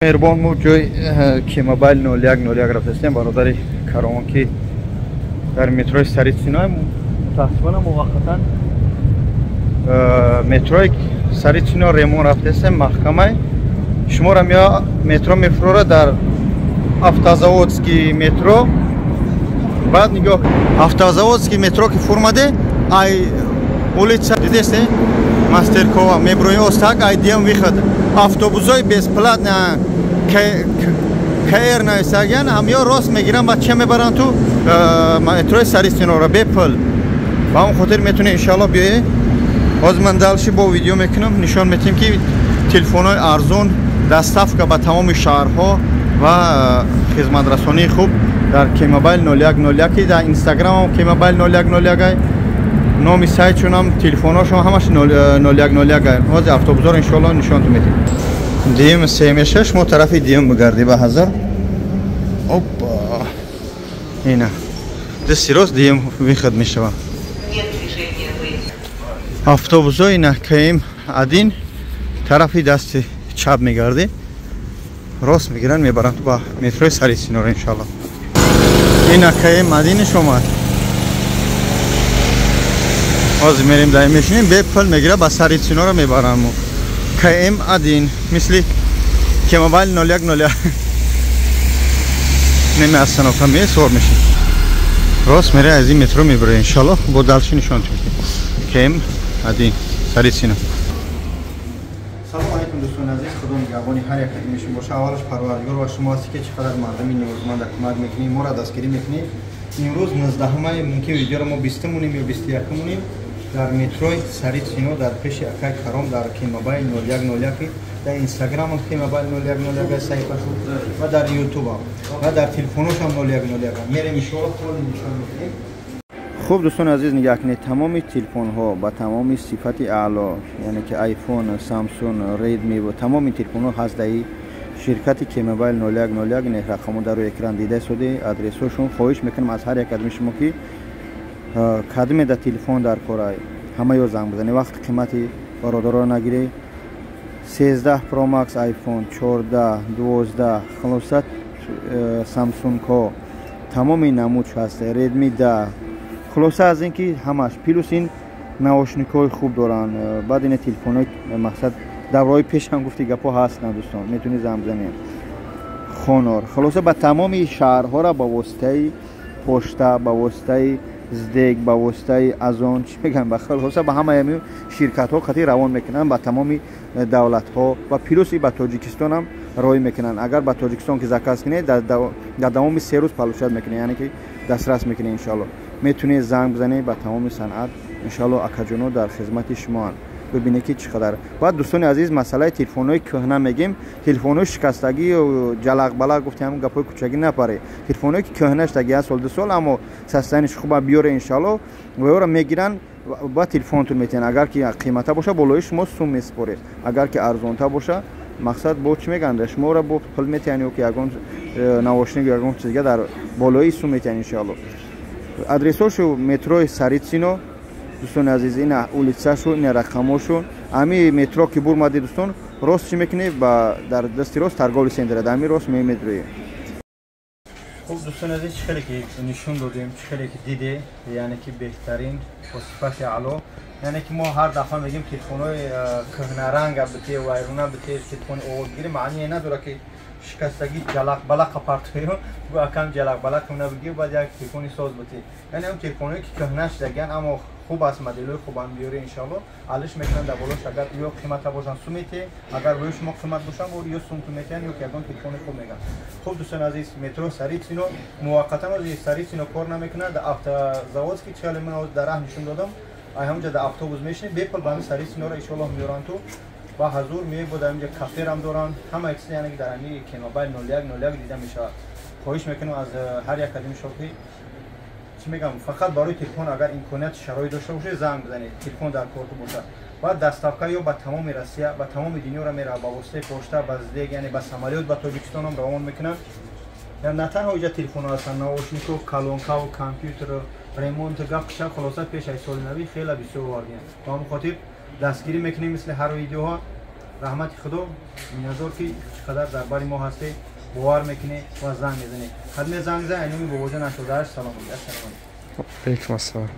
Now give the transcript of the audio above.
Меҳрубон, мо ҷои Кемобайл 0101 рафтастем, бародари Каромон, ки дар метрои Царицыно. Мутаассифона, муваққатан метрои Царицыно ремонт рафтастем, маҳкамай. Шуморо мео метро мефурора дар Автозаводский метро. Баъд нигоҳ, Автозаводский метро ки фурмаде, ай улица дидесте, Мастеркова меброи, остак ай диам выход, автобусҳои бесплатно КР нависагиян, ҳамё рост мегиран, ба че мебаранд ту метрои Царицыноро бепул. Ба ҳамон хотир метавонед, иншалло, биёед. Ҳозир ман дальше бо видео мекунам, нишон метиҳем, ки телефонҳои арзон, доставка ба тамоми шаҳрҳо ва хизматрасонии хуб дар Кемобайл 0101. Дар Инстаграмам Кемобайл 0101, номи сайтшонам, телефонҳошон ҳамаш 0101. Ҳозир автобусҳоро, иншоалло, нишонтон метиҳем. Диюм се меша, шумо тарафи диюм бигардӣ ба ҳазар. Опа, ина дасти рост диюм выход мешава. Автобусҳо ина КМ один, тарафи дасти чап мегардӣ, рост мегиранд, мебаранд ба метрои Царицыноро, иншоалло. Ина КМ одинш омад. Ҳозир мерем, дай мешинем, бепул мегира, ба Царицыноро мебаранд. Мо КМ один, мисли Кемобайл 0101 неме остановка ме сувор мешин, рост мере, аз ин метро мебаре, иншалло. Бо дальше нишон КМ один Царицыно. Салом алейкум, дӯстони азиз, Худо нигаҳбони ҳар як кадимешон боша. Аввалаш, Парвардигор ва шумо ҳастӣ, ки чӣ қадар мардами ниёзманда кӯмак мекунӣ, моро дастгирӣ мекунӣ. Имрӯз 19-май, мумкин видеоро мо 20-мунем ё 21-мунем, дар метрои Царицыно, дар пеши акай Каром, дар Кемобайл 0101. Дар Инстаграмам Кемобайл 0101 саҳифашу ва дар Ютубам ва дар телефоношам 0101. Мерем, иншоалло, поли нишон медиҳем. Хуб, дӯстони азиз, нигаҳ кунед, тамоми телефонҳо ба тамоми сифати аъло, яъне ки Айфон, Самсун, Редми ва тамоми телефонҳо ҳаст даи ширкати Кемобайл 0101. Не, рақамҳо дар рӯи экран дида истоди, адресҳошон. Хоҳиш мекунам аз ҳар як адми шумо, ки кадме да телефон дар кора, ҳама ё занг бизанед, вақти қимати бародароро нагиред. 13 Pro Max iPhone, 14, 12, хулоса, Самсунгҳо тамоми намудш ҳаст, Redmi 10, хулоса, аз ин ки ҳамаш, плюс ин наушникҳои хуб доранд. Баъд ина телефонҳои, мақсад, давраҳои пешам гуфти гапҳо ҳастанд. Дӯстон, метавонед занг бизанед. Хонор, хулоса, ба тамоми шаҳрҳоро ба воситаи пошта, ба воситаи СДЭК, ба воситаи Озон, чӣ мегӯям, ба хулоса, ба ҳамаи ҳамин ширкатҳо қатъи равон мекунанд ба тамоми давлатҳо ва плюс и ба Тоҷикистонам роҳӣ мекунанд. Агар ба Тоҷикистон ки заказ кунед, дар давоми 3 рӯз получать мекунед, яъне ки дастрас мекунед, иншоалло. Метавонед занг бизанед ба тамоми санъат, иншоалло, акаҷоно дар хизмати шумоанд. Бибинед, ки чӣ қадар. Баъд, дӯстони азиз, масъалаи телефонҳои кӯҳна мегем, телефонҳои шикастагӣ, ҷалақ-балақ, гуфти ҳамин гапҳои кӯчагӣ напаре. Телефонҳое ки кӯҳна шудаги, як сол, 2 сол, аммо состояние ш хуба, биёре, иншоалло, ва ёро мегиранд ба телефонтон метиҳанд. Агар ки қимата боша, болои шумо сум месупоред, агар ки арзонта боша, мақсад, бо чӣ мегӯянд, шуморо бо пул метиҳанд ё ки ягон наушник, ягон чиз дига дар болои сум метиҳанд, иншоалло. Адресҳошу метрои Царицыно, дӯстони азиз, ина улица шу, ина рақамҳошун. Ами метро ки бурмади, дӯстон, рост чӣ мекунӣ, ба дар дасти рост торговый центр, дар ами рост мемедрои. Хуб, дӯстони азиз, чӣ хеле ки нишон додем, чӣ хеле ки диде, яъне ки беҳтарин, бо сифати аъло. Яъне ки мо ҳар дафъа мегӯем, телефонҳои кӯҳнаранга бите, вайруна бите, телефони овозгирӣ маъние надорад, ки шикастагӣ, ҷалақ балақа партоё, акам ҷалақ балақ набигир, баъд як телефони соз бите. Яъне ҳам телефонҳое ки кӯҳна шудагиан, аммо хуб аст, моделҳои хубам биёре, иншоалло, алиш мекунанд дар болош. Агар ё қимата бошанд, сум мете, агар рӯи шумо қимат бошанд, ё сумту метиҳанд, ё ки ягон телефони хуб мегӯянд. Хуб, дӯстони азиз, метро Царицыно муваққатан ози Царицыно кор намекунад, Автозаводский чиқали ман дар раҳ нишон додам, ай ҳамҷа дар автобус мешинед, бепул ба ҳамин Царицыноро, иншоаллоҳ, меёранд ту ба ҳазур мебод. Ҳаминҷа каферам доранд, ҳамаи чиз, яъне ки дар ҳамин Кемобайл 0101 дида мешавад. Хоҳиш мекунам аз ҳар як кадими шумо, ки чӣ мегӯям, фақат барои телефон, агар имконият, шароит дошта бошед, занг бизанед, телефон дар корту бошад. Баъд доставка ё ба тамоми Россия, ба тамоми дунёро меравад ба воситаи пошта, ба СДЭК, яъне ба самолёт ба Тоҷикистонам равон мекунанд. На танҳо иҷа телефонҳо ҳастанд, наушнику, колонкаву, компютеру, ремонту, гап шаб, хулоса, пеш аз соли навӣ хеле бисёр овардем. Ба ҳамин хотир дастгирӣ мекунем, мисли ҳар видеоҳо. Раҳмати Худо, миннатдор, ки чӣ қадар дар бари мо ҳастед, бовар мекунед ва занг мезанед. Ҳадме занг зан, айноми Бобоҷон 88. Салом, ассалому алайкум. Ассалом.